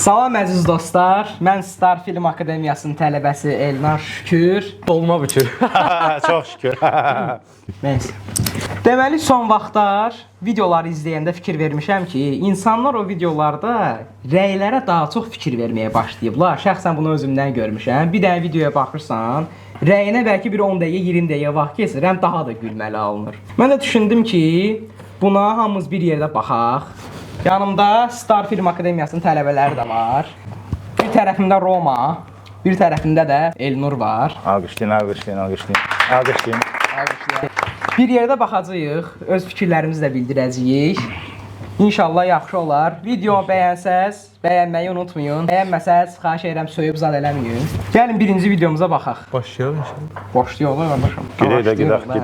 Salam əziz dostlar. Mən Star Film Akademiyasının tələbəsi Elnar Şükür. Dolma bükür. Çox şükür. Nəysə. Deməli son vaxtlar videoları izləyəndə fikir vermişəm ki, insanlar o videolarda rəylərə daha çox fikir verməyə başlayıblar. Şəxsən bunu özümdən görmüşəm. Bir dənə videoya baxırsan, rəyinə bəlkə bir 10 dəqiqə, 20 dəqiqə vaxt keçir, həm daha da gülməli alınır. Mən də düşündüm ki, buna hamımız bir yerdə baxaq. Yanımda Star Film Akademiyasının tələbələri də var. Bir tərəfimdə Roma, bir tərəfimdə də Elnur var. Alqışlayın, alqışlayın, alqışlayın. Alqışlayın. Bir yerdə baxacağıq, öz fikirlərimizi də bildirəcəyik. İnşallah yaxşı olar. Video bəyənsəz, bəyənməyi unutmayın. Bəyənməsəz, xahiş edirəm söyüb zad eləməyin. Gəlin birinci videomuza baxaq. Başlayalım inşallah. Başlayaq qardaşım. Gedək də, gedək, gedək.